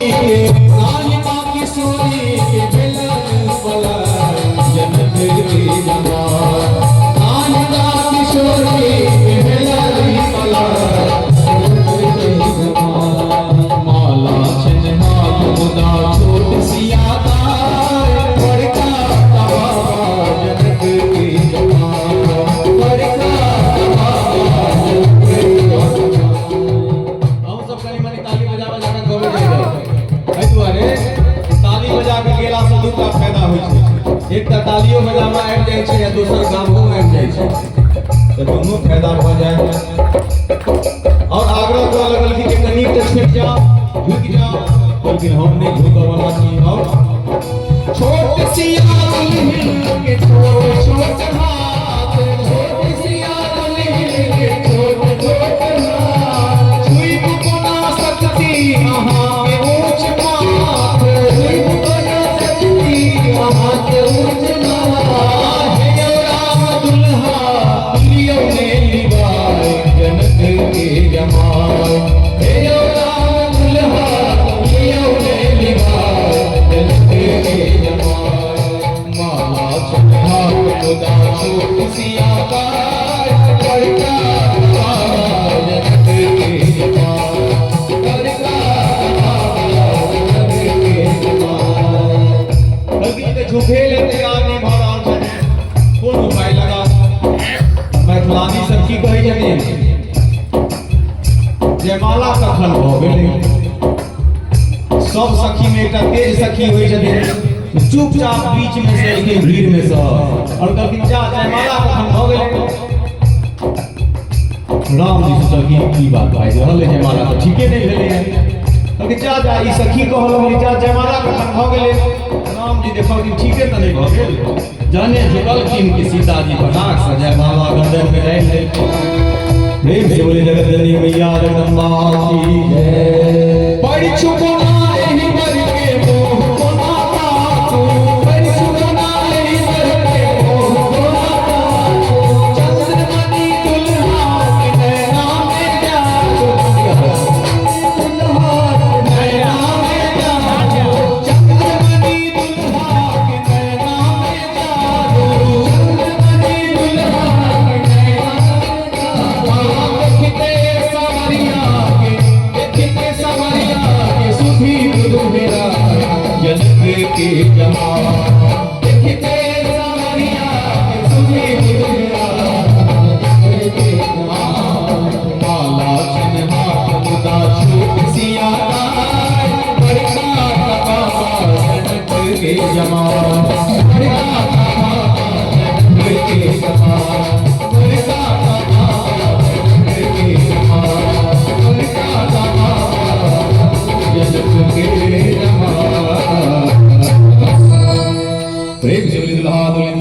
नानी किशोरी के भेलन बला जनक के जमाल। नानी किशोरी के भेलन बला जनक के जमाल। माला छन हाथ मुदा छोट सिया तार, बड़का बाबा जनक के जमाल, बड़का बाबा जनक के जमाल। हम सब कनी मनी ताली बजा बजा के गबै जाइ रहै। एहि दुआरे ताली बजा के गेलासँ दूटा फायदा होइ छै। एक तऽ तालियो बजाबऽ आबि जाइ छै आ दोसर गाबहो आबि जाइ छै, तऽ दुनू फायदा भऽ जाइ। और आग्रह करऽ लगलखिन जे कनी तऽ छुटि जाओ, झुकि जाओ, लेकिन हम नहि झुकऽ वाला छी। हम छोट सिया दुल्हन के छोट छोट हाथ, छोट सिया दुल्हन के छोट छोट हाथ, छुइब कोना सकती अहाँ के ऊँच माथ, छुइब कोना सकती अहाँ के ऊँच माथ। हे यौ राम दुल्हा लियौ ने लिबाय जनक के जमाय, हे यौ राम दुल्हा लियौ ने लिबाय जनक के जमाय। माला छन हाथ मुदा छोट सिया तार, बड़का बाबा जनक के जमाल, बड़का बाबा जनक के जमाल। कहलखिन तऽ झुके ले तैयार नहि भऽ रहल छथिन, कोन उपाय लगा? मैथिलानी सब की कहै छथिन? जयमाला कखन भऽ गेलै? सब सखी में एकटा तेज सखी होइ छथिन, चुपचाप बीच में से एलखिन, भीड़ में से, और कहलखिन, जा, जयमाला कखन भऽ गेलै? राम जी सोचलखिन, की बात भाई रहल है, जयमाला तऽ ठीके नहि भेलै। कहलखिन, जा जा, ई सखी कहऽ लगली, जा, जयमाला कखन भऽ गेलै? राम जी देखलखिन, ठीके तऽ नहि भऽ गेल। जहने झुकलखिन कि सीताजी फटाक से जयमाला गर्दन में डालि देलखिन। प्रेम से बोले जगत जननी मैया जगदम्बा की जय। परिछु कोना एहि बर के मोह कोना ताकू, परिछु कोना एहि बर के मोह कोना ताकू, चंद्रमणि दुल्हा के नैना में जादू, दुल्हा के नैना में जादू, चंद्रमणि दुल्हा के नैना में जादू, चंद्रमणि दुल्हा के नैना में जादू। देखते सावरिया के, देखते सावरिया के सुधी बुधु जनक के जमाल, देखते सावरिया के सुधी बुधु जनक के जमाल। माला छन हाथ मुदा छोट सिया तार, बड़का बाबा जनक के जमाल, बड़का बाबा जनक के जमाल, बड़का बाबा जनक के जमाल, बड़का बाबा जनक के जमाल। प्रेम से बोले दुल्हा दुल्हन।